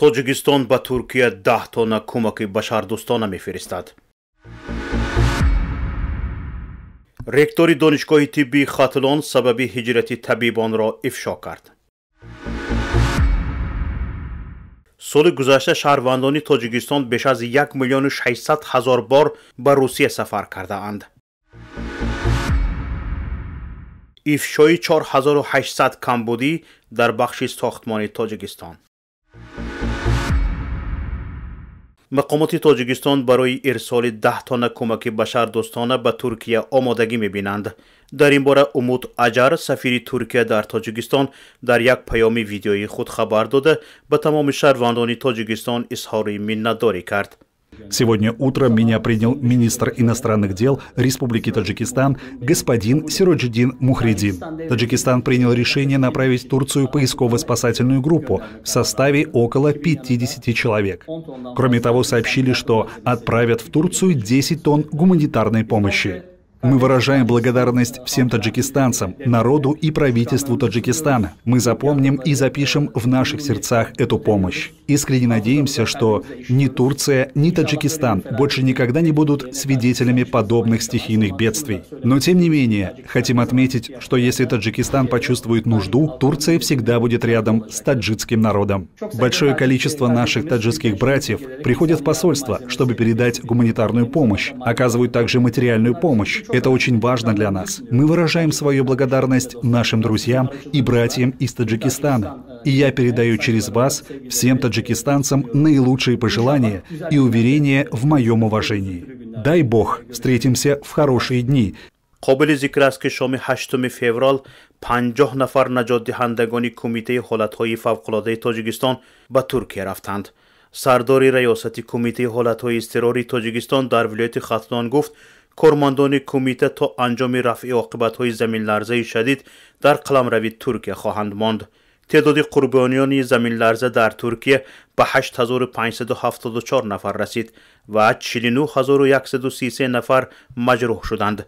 Тоҷикистон ба Туркия 10 тонна кӯмаки башардӯстона мефиристад. Ректори Донишгоҳи тиббии Хатлон сабаби ҳиҷрати табибонро ифшо кард. Соли гузашта шаҳрвандони Тоҷикистон беш аз 1 600 000 бор ба Русия сафар кардаанд. Ифшои 4800 камбудӣ дар бахши сохтмони Тоҷикистон. Мақомоти Тоҷикистон барои ирсоли 10 тонна кӯмаки башардӯстона ба Туркия омодагӣ мебинанд. Дар ин бора Умут Аҷар, сафири Туркия дар Тоҷикистон, дар як паёми видеоии худ хабар дода, ба тамоми шаҳрвандони Тоҷикистон изҳори миннатдорӣ кард. Сегодня утром меня принял министр иностранных дел Республики Таджикистан господин Сироджиддин Мухриддин. Таджикистан принял решение направить в Турцию поисково-спасательную группу в составе около 50 человек. Кроме того, сообщили, что отправят в Турцию 10 тонн гуманитарной помощи. Мы выражаем благодарность всем таджикистанцам, народу и правительству Таджикистана. Мы запомним и запишем в наших сердцах эту помощь. Искренне надеемся, что ни Турция, ни Таджикистан больше никогда не будут свидетелями подобных стихийных бедствий. Но тем не менее, хотим отметить, что если Таджикистан почувствует нужду, Турция всегда будет рядом с таджикским народом. Большое количество наших таджикских братьев приходят в посольство, чтобы передать гуманитарную помощь, оказывают также материальную помощь. Это очень важно для нас. Мы выражаем свою благодарность нашим друзьям и братьям из Таджикистана. И я передаю через вас всем таджикистанцам наилучшие пожелания и уверения в моем уважении. Дай Бог, встретимся в хорошие дни. Қобили зикр аст, ки шоми 8 феврал 50 нафар наҷотдиҳандагони Кумитаи ҳолатҳои фавқулодаи Тоҷикистон ба Туркия рафтанд. Сардори раёсати Кумитаи ҳолатҳои изтирории Тоҷикистон дар вилояти Хатлон гуфт, кормандони кумита то анҷоми рафъи оқибатҳои заминларзаи шадид дар қаламрави Туркия хоҳанд монд. Теъдоди қурбониёни заминларза дар Туркия ба 8574 нафар расид ва 49133 нафар маҷрӯҳ шуданд.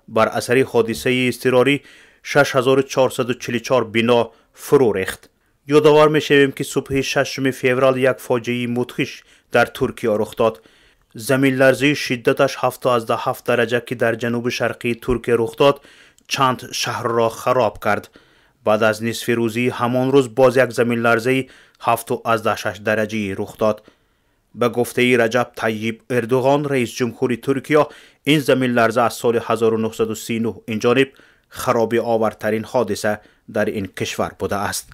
Бар асари ҳодисаи изтирорӣ 6444 бино фурӯ рехт. Ёдовар мешавем, ки субҳи 6 феврал як фоҷиаи мудҳиш дар Туркия рух дод. Заминларзаи шиддаташ 7,7 дараҷа, ки дар ҷануби шарқии Туркия рух дод, чанд шаҳрро хароб кард. Баъд аз нисфи рӯзии ҳамон рӯз боз як заминларзаи 7,6 дараҷаӣ рух дод. Ба гуфтаи Раҷаб Тайиб Эрдуғон, раисҷумҳури Туркия, ин заминларза аз соли 1939 инҷониб харобиовартарин ҳодиса дар ин кишвар будааст.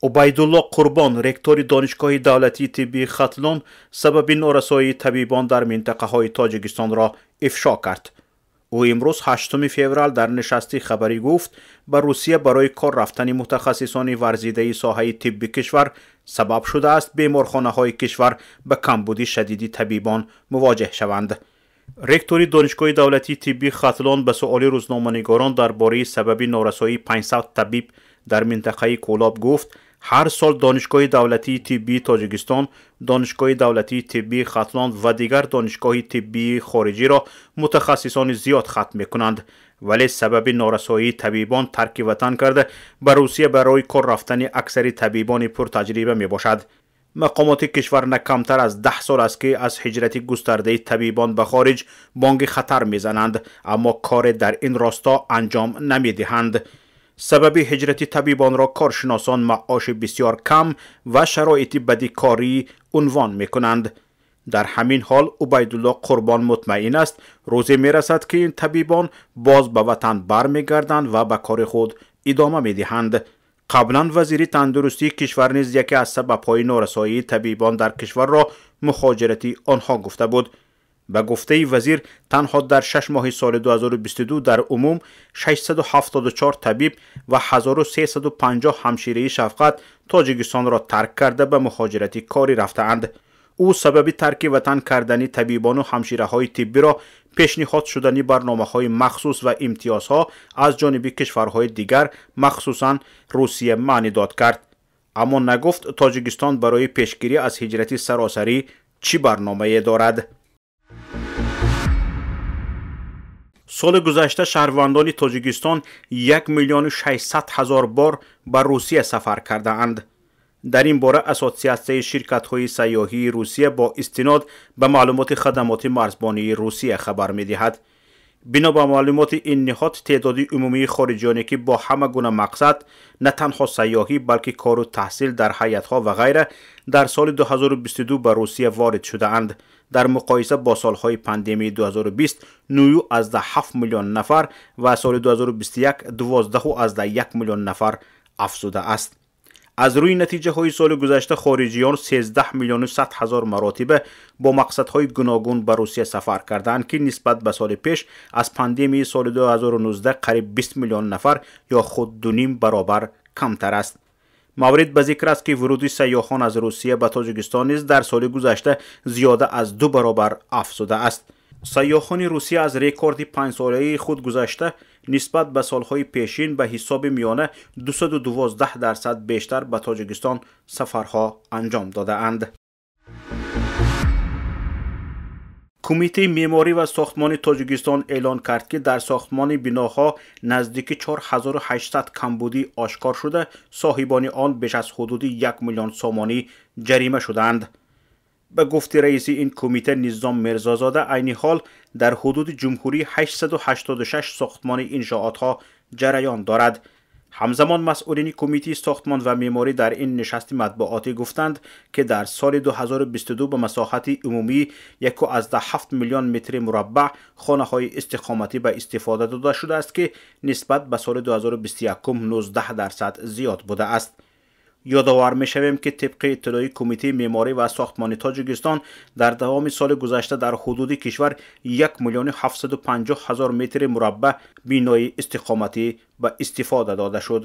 Убайдулло Қурбон, ректори Донишгоҳи давлатии тиббии Хатлон, сабаби норасоии табибон дар минтақаҳои Тоҷикистонро ифшо кард. Ӯ имрӯз 8 феврал дар нишасти хабарӣ гуфт, ба Русия барои кор рафтани мутахассисони варзидаи соҳаи тибби кишвар сабаб шудааст беморхонаҳои кишвар ба камбуди шадиди табибон мувоҷеҳ шаванд. Ректори Донишгоҳи давлатии тиббии Хатлон ба суоли рӯзноманигорон дар бораи сабаби норасоии 500 табиб дар минтақаи Кӯлоб гуфт, ҳар сол Донишгоҳи давлатии тиббии Тоҷикистон, Донишгоҳи давлатии тиббии Хатлон ва дигар донишгоҳи тиббии хориҷиро мутахассисони зиёд хатм мекунанд, вале сабаби норасоии табибон тарки ватан карда ба Русия барои кор рафтани аксари табибони пуртаҷриба мебошад. Мақомоти кишвар на камтар аз 10 сол аст, ки аз ҳиҷрати густардаи табибон ба хориҷ бонги хатар мезананд, аммо коре дар ин росто анҷом намедиҳанд. Сабаби ҳиҷрати табибонро коршиносон маоши бисёр кам ва шароити бади корӣ унвон мекунанд. Дар ҳамин ҳол Убайдулло Қурбон мутмаин аст, рӯзе мерасад, ки ин табибон боз ба ватан бармегарданд ва ба кори худ идома медиҳанд. Қаблан вазири тандурустии кишвар низ яке аз сабабҳои норасоии табибон дар кишварро мухоҷирати онҳо гуфта буд. Ба гуфтаи вазир, танҳо дар 6 моҳи соли 2022 дар умум 674 табиб ва 1350 ҳамшираи шафқат Тоҷикистонро тарк карда ба мухоҷирати корӣ рафтаанд. Ӯ сабаби тарки ватан кардани табибону ҳамшираҳои тиббиро пешниҳод шудани барномаҳои махсус ва имтиёзҳо аз ҷониби кишварҳои дигар, махсусан Русия, маънидод кард. Аммо нагуфт Тоҷикистон барои пешгирӣ аз ҳиҷрати саросарӣ чӣ барномае дорад. Соли гузашта шаҳрвандони Тоҷикистон 1 600 000 бор ба Русия сафар кардаанд. Дар ин бора Ассотсиатсияи ширкатҳои сайёҳии Русия бо истинод ба маълумоти хадамоти марзбонии Русия хабар медиҳад. Бино ба маълумоти ин ниҳод, теъдоди умумии хориҷиёне ки бо ҳама гуна мақсад на танҳо сайёҳӣ, балки кору таҳсил дар ҳайатҳо ва ғайра дар соли 2022 ба Русия ворид шудаанд. Дар муқоиса бо солҳои пандемияи 2020 9,7 миллион нафар ва соли 2021 12,1 миллион нафар афзудааст. Аз рӯи натиҷаҳои соли гузашта хориҷиён 13 100 000 маротиба бо мақсадҳои гуногун ба Русия сафар кардаанд, ки нисбат ба соли пеш аз пандемияи соли 2019 қариб 20 миллион нафар ё худ 2,5 баробар камтар аст. Маврид ба зикр аст, ки вуруди сайёҳон аз Русия ба Тоҷикистон низ дар соли гузашта зиёда аз 2 баробар афзудааст. Сайёҳони Русия аз рекорди 5-солаи худ гузашта нисбат ба солҳои пешин ба ҳисоби миёна 212% бештар ба Тоҷикистон сафарҳо анҷом додаанд. Кумитаи меъморӣ ва сохтмони Тоҷикистон эълон кард, ки дар сохтмони биноҳо наздики 4800 камбудӣ ошкор шуда, соҳибони он беш аз ҳудуди 1 миллион сомонӣ ҷарима шудаанд. Ба гуфти раиси ин кумита Низом Мирзозода, айни ҳол дар ҳудуди ҷумҳурӣ 886 сохтмони иншоотҳо ҷараён дорад. Ҳамзамон масъулини кумитаи сохтмон ва меъморӣ дар ин нишасти матбуотӣ гуфтанд, ки дар соли 2022 ба масоҳати умумии 1,7 миллион метри мураббаъ хонаҳои истиқоматӣ ба истифода дода шудааст, ки нисбат ба соли 2021 19% зиёд будааст. Ёдовар мешавем, ки тибқи иттилои Кумитаи меъморӣ ва сохтмони Тоҷикистон дар давоми соли гузашта дар ҳудуди кишвар 1 750 000 метри мураббаъ бинои истиқоматӣ ба истифода дода шуд.